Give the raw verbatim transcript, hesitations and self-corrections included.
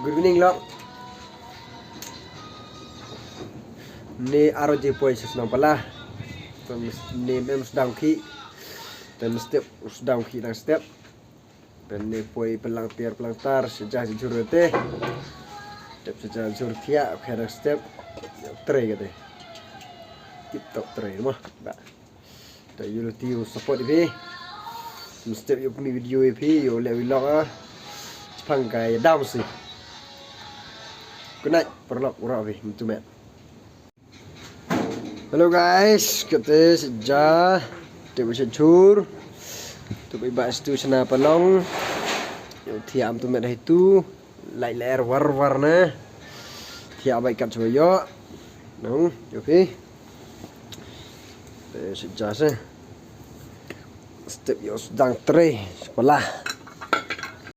Good evening, lok. Ne aro je poi sha shnong pala. Te ne mem sdang ki. Te step sdang ki dang step. Te ne poi pelang tiar pelang tar sejah jur te. Step sejah jur tiak khe dang step. Trei kate. Tip top trei mo. Ba. Te ïa lynti ïa support ïa phi. Mynstep ïa pynmih video ïa phi ïa leh vlog ah. Chpang ka ïa dam si. Good night paralok, u rah phi mynta met. Hello guys, kate sejah. Te ba sha jur. Te ba stu shna palong. Ïa thiam tu met hai tu. Lai ler war war na. Thiah bai kat chwa yo. Nong, yo phi. Te sejah se. Step yo sdang trei, sekolah.